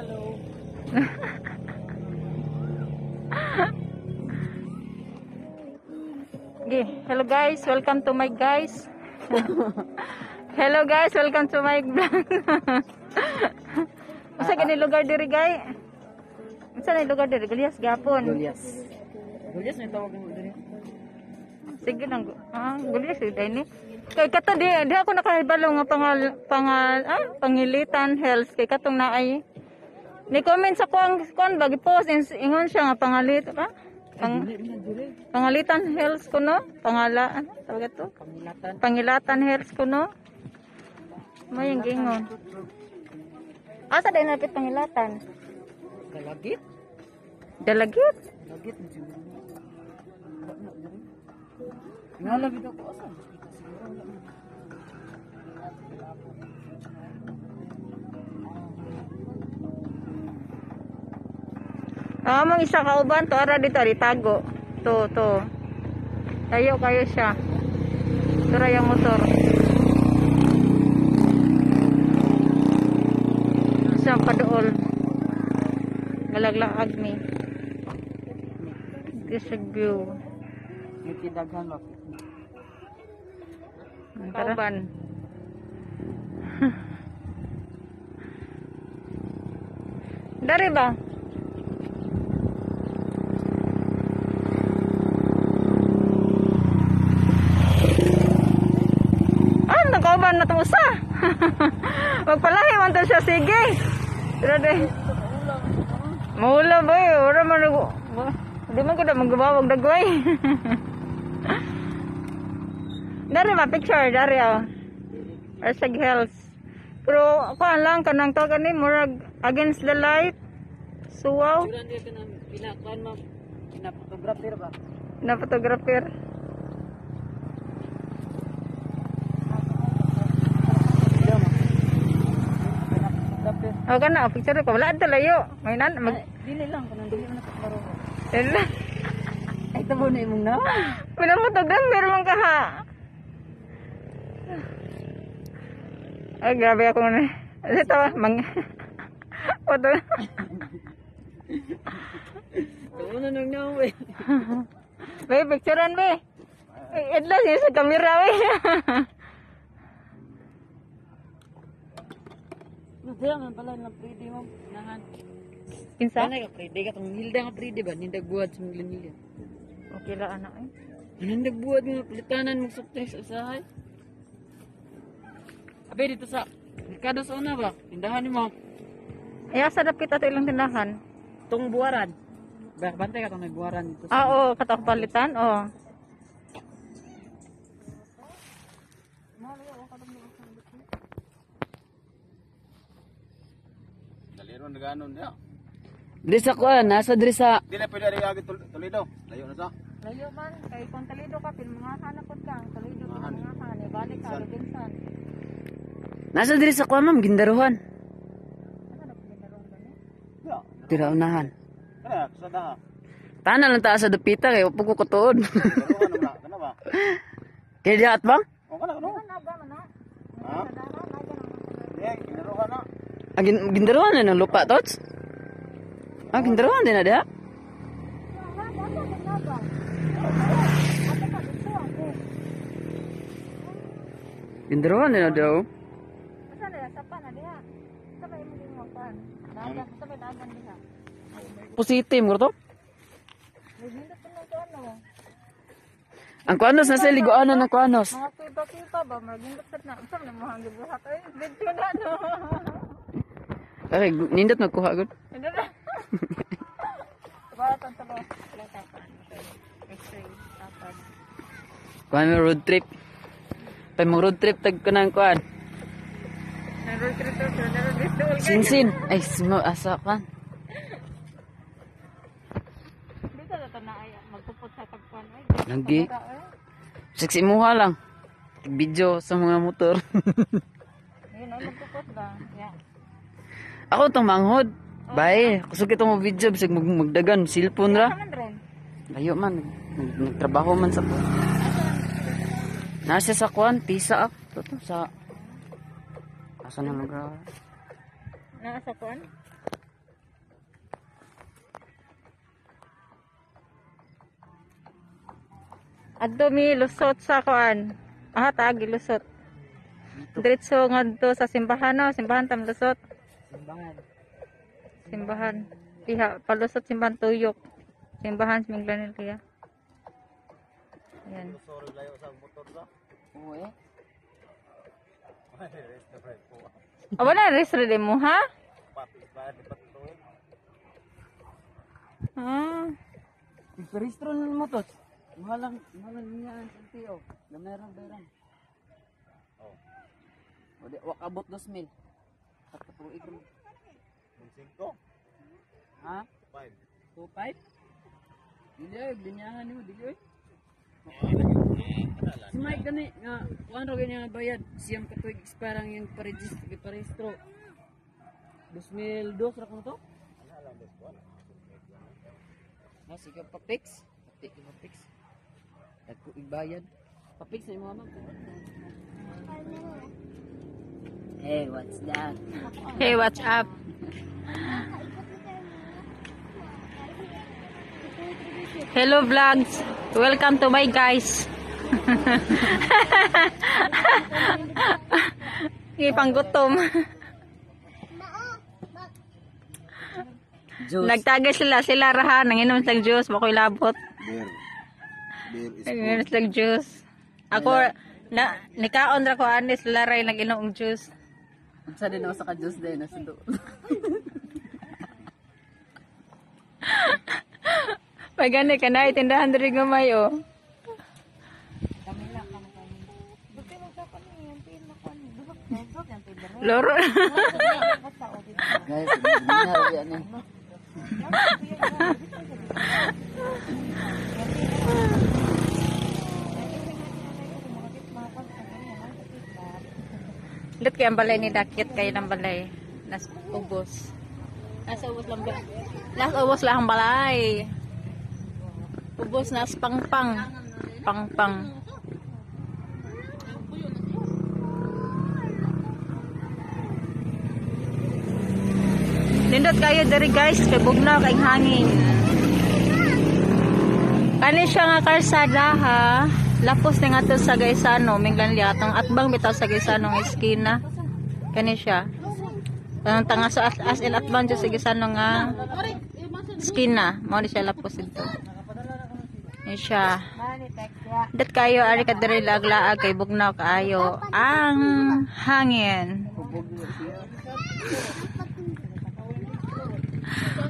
Hello. Okay. Hello guys, welcome to my guys. Hello guys, welcome to my vlog. Unsa gani lugar diri gay? Unsa ni lugar diri? Gulyas gapon. Gulyas. Gulyas may tawag mo diri. Sige lang. Ah, Gulyas gid ni. Kay kato di di ako nakahibalo nga pangal pangal ah, Pangilitan Health kay katong naay. Ni comment sa kuang kuan ba gi-post ingon siya nga pangalit ba? Pang, Dili na diri. Pangalitan Health ko no? Pangala ano tawag ito? Pangilatan. Pangilatan Health ko no? May ang gingon. Asa din napit Pangilatan? Kalagit. Dalagit. Kalagit mo siguro. Wala na diri. Nga labi daw ko asa. Siguro wala na. Ah, mang isa ka uban to ara dito ari tago. To to. Tayo kayo siya. Tura yung motor. Siya padool. Galaglaag ni. This is view. Ngiti daghan ba. Tara. Kauban. Dari ba? Ah, nagkauban na itong usa. Magpalahi man to siya, sige. Pero de. Maula ba eh. Wala man nag... Di man ko na magbawag dagway. Dari ba picture dari oh. Arsag Hills. Pero kuan lang kanang tawag ani murag against the light. Suwaw Sura ndiya kanang pinakuan mo. Pina-photographer ba? Na photographer. Hindi mo. Pina-photographer. Oh kana picture ko wala adto layo. May nan mag Ay, dili lang kanang dili man na klaro. Ala. Ay tabo na imong na. Pina-photographer man ka ha. Ay grabe ako na. Ito mang photo. Tabo na nang naw eh. Be, picturean be. Ay, Edla siya sa camera be. No, diya man pala lang pretty mo. Nahan. Kinsa? Sana ka pretty ka tong Hilda nga pretty ba nindag buhat sa mga nila. Okay lang anak eh. Nindag buhat nga pilitanan mo soft drinks usahay. Abe dito sa Merkado sa una ba? Tindahan nimo. Ay, asa dapit ato ilang tindahan? Tong buwaran. Ba bantay ka tong may buwaran dito. Ah, oo, katakpalitan, oo. Daliro na ganon niya. Diri sa kuan, nasa diri sa Di na pwede rin agad Toledo. Layo na sa. Layo man, kay kung Toledo ka, pinmangahan na pod ka. Toledo, Pinmangahan. pinmangahan. Eh, balik ka, Robinson. Nasa diri sa kuan ma'am, Gindaruhan. Ano na pinarong ba niya? Ya. Dira unahan. Kana sa daha. Tanan lang ta sa dapita kay upo ko katuod. Daruhan na kana ba? Kay dihat bang? O kana no. Naga man na. Ha? Eh, ginaruhan na. Ah, Gindaruhan na ng lupa tots. Ah, Gindaruhan din na diha. Gindaruhan din na daw. Asa na, sapa na diha. Sa may imong gimakan. Dagan, sa may dagan diha. Positive mo to. Nindot ko na to ano. Ang kuanos nasa liguanan ng kuanos. Mga kuiba-kuiba ba, magindot na. Unsa man mo ang gibuhat ay, video na no. Okay, nindot magkuha gud. Hindi na. Tabaton, tabo. Wala tapan. X-ray, tapan. Kuan mo road trip. Pay mo road trip tag kanang kuan. Naroon trip to, naroon dito. Sinsin. Ay, simo asa kan. Dito na to na ay magpupot sa tagpuan. Ay, Lagi. ay. Sexy muha lang. Video sa mga motor. Ayun, ay magpupot ba? Yeah. Ako tong manghod. Bay, kusog kita mo video bisag magdagan cellphone ra. Kaman ron. Layo man nagtrabaho man sa Nasa sa kuan, tisa ak. Toto sa Asa na lugar? Naa sa kuan? Adto mi lusot sa kuan. Ah, tagi lusot. Diretso ngadto sa simbahan no, simbahan tam lusot. Simbahan. Simbahan. Diha palusot simbahan tuyok. Simbahan sa Minglanilla. Ayan. Sorry, layo sa motor sa. Oo eh. Ah, wala rest rin mo ha? Ah. Iparehistro na mo to. Mahalang, mahalang niya ang LTO. Gameran, beran. Oh. O di, wakabot 2,000. At katuig rin. 5. Ha? 5. 2,500? Dili ay, linyahan nimo, dili ay. Si Mike gani nga kuan ra gani nga bayad siyam ka tuig expire ang iyang pa-register iparehistro. 2002 ra kuno to? Ha, sige pa fix. Pati ka pa fix. Dagko ibayad. Pa fix na imo ma'am. Hey, what's that? Hey, what's up? Hello vlogs. Welcome to my guys. Ipanggutom. Juice. Nagtagay sila sila raha nanginom silang juice makoy labot. Beer. Beer is Nanginom silang juice. Ako na nikaon ra ko ani sila ray nag-inom og juice. Unsa din ako sa ka-juice din nasa do. Pag gani ka na tindahan diri gamay oh. Loro. Guys, nangyari yan eh. Lut kay ang balay ni Dakit kay ng balay. Nas ubos. Nasa ubos lang ba? Nasa ubos lang ang balay. Ubos nas pangpang. Pangpang. Nindot kayo diri guys, kay bugnaw kay hangin. Kani siya nga kalsada ha. Lapos ni nga to sa Gaisano, minglan atong atbang bitaw sa Gaisano nga eskina. Kani siya. Ang tanga sa as in atbang dyan sa Gaisano nga eskina. Mao ni siya lapos dito. Ni siya. Dat kayo ari ka diri laglaag kay bugnaw kaayo ang hangin.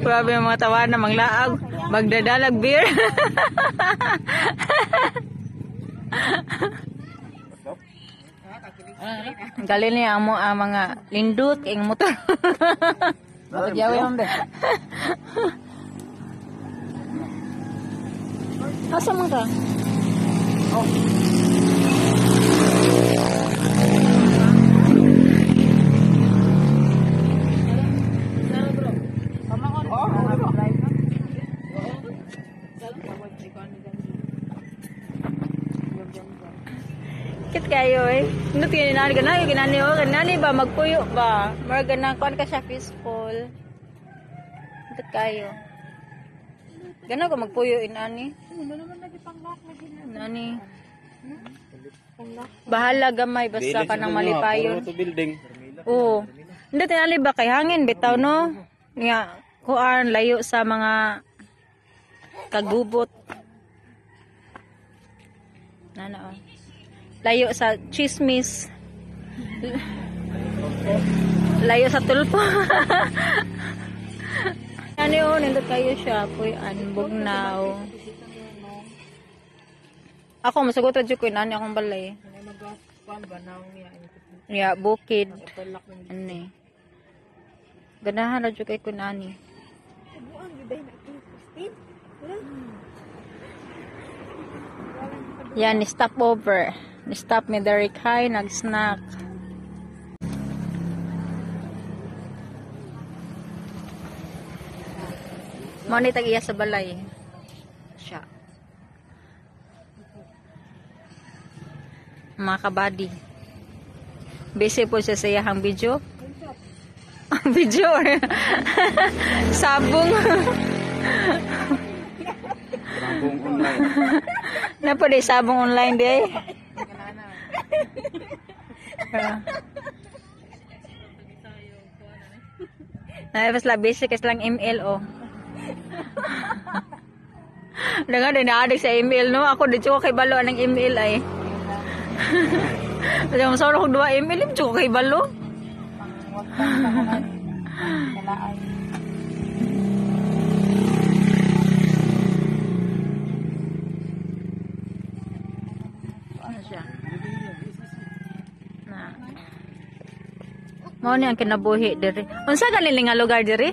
Grabe ang mga tawa na manglaag, magdadalag beer. Ang Galing niya amo ang mga lindot kay motor. Bakit yawe man be? Asa man ka? Oh. Kit kayo eh. Nindot kay nani ganani ganani oh ganani ba magpuyo ba? Mura ganang kuan ka siya peaceful. Nindot kayo. Gana ko magpuyo inani. Nani. Bahala gamay basta ka nang malipayon. to building. Oo. Hindi tinali ba kay hangin bitaw no? Nga kuan layo sa mga kagubot. Nana oh. Layo sa chismis. Layo sa tulpo. Ano yun, nindot kayo siya. Puy, anbugnaw. Ako, masagot ra jud ko inani akong balay. Yeah, bukid. Ano eh. Ganahan ra jud kay kunani. Yan, ni stop over. Ni stop mi Derek High, nag-snack. Mo ni tag iya sa balay. Siya. Mga kabady. Busy po siya sa iyahang video. Video. Sabong. Sabong online. Na po di sabong online di ay. Ay, basta basic is lang ML oh. Nga din naadik sa ML no. Ako di ko kay balo anang ML ay. Kasi mo sa ko duha ML di ko kay balo. Ano siya? Na. Mao ni ang kinabuhi diri. Unsa gani nga lugar diri?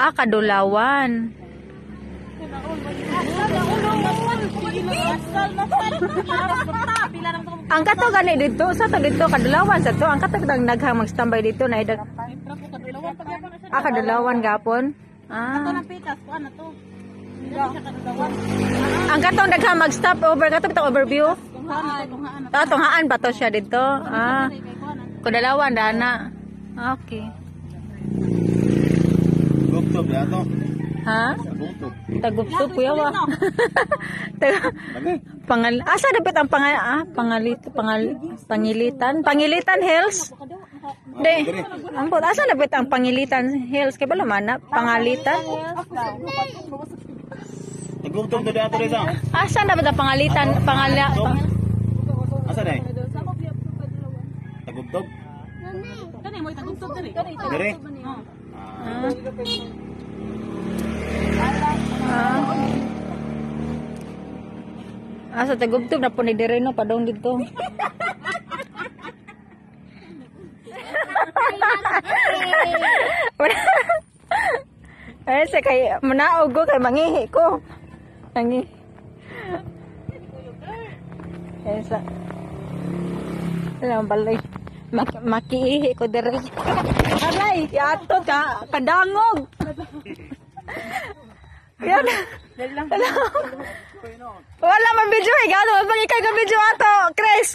Ah, Kadulawan. Ang kato gani dito, sa to dito Kadulawan sa to. Ang kato dang naghang magstambay dito na idag. Ah, Kadulawan gapon. Ah. Ang katong daghang mag-stop over kato bitong overview. Ah, tunghaan ba to siya dito? Ah. Kadulawan dana. Okay. Gugtob ya to. Ha? Gugtob. Tagupto kuya wa. Pangal asa dapat ang pangal ah, pangalit pangal Pangilitan Pangilitan Hills. De. Ambot asa dapat ang Pangilitan Hills kay bala man na Pangalitan? Tagugtob to ato dito. Asa dapat ang Pangalitan pangala pang, Asa dai? Tagugtob. Dire. Ah. Ah. Asa tagubtob na po ni dire no padong dito. Eh sa kay manaog ko kay mangihi ko. Mangi. Eh sa Alam balay. Makiihi ko dire. Aray, yato ka kadangog. Yan. Wala man video eh. Gano, pag ikaw ka video ato, Chris.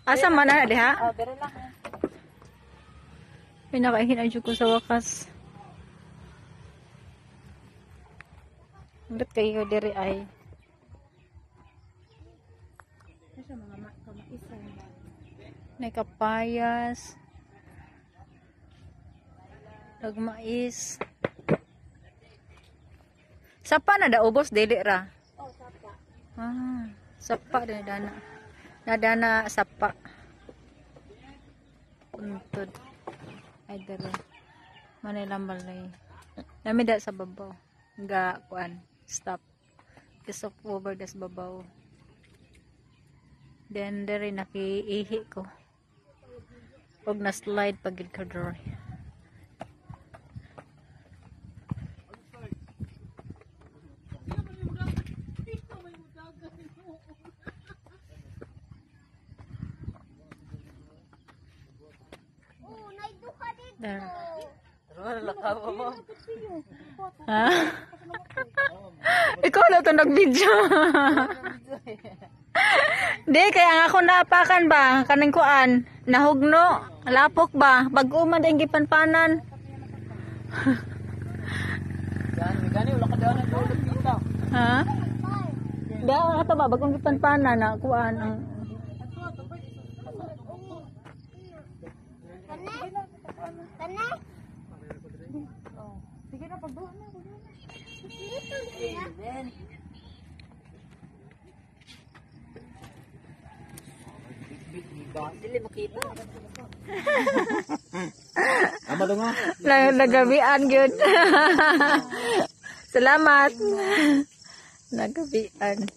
Asa man na diha? Oh, dere lang. Pinakaihinan ko sa wakas. Ba't kayo diri ay? Nakapayas. Nagmais. Sapa na da ubos dili ra. Oh, sapa. Ah, sapa na dana. Nadana sapa. Untod. Ay dere. Manila Malay. Nami da sa babaw. Ga kuan. Stop. Stop over das babaw. Then dere nakiihi ko. Og na slide pag gid ka dere. Oh, naiduha dito. There. Lakaw mo. Ha? Ikaw na ito nag-video. Di, kaya nga ako naapakan ba? Kaning kuan. Nahugno. Lapok ba? Bago man din gipanpanan. Gani, gani wala ka daan ang kita. Ha? Di, ang ato ba? Bagong gipanpanan na kuan. Ang... Kane? Kane? Sige na pagduha na, pagduha na. Dito siya. Dili makita. Ama to nga. Nagabian gyud. Salamat. Nagabian.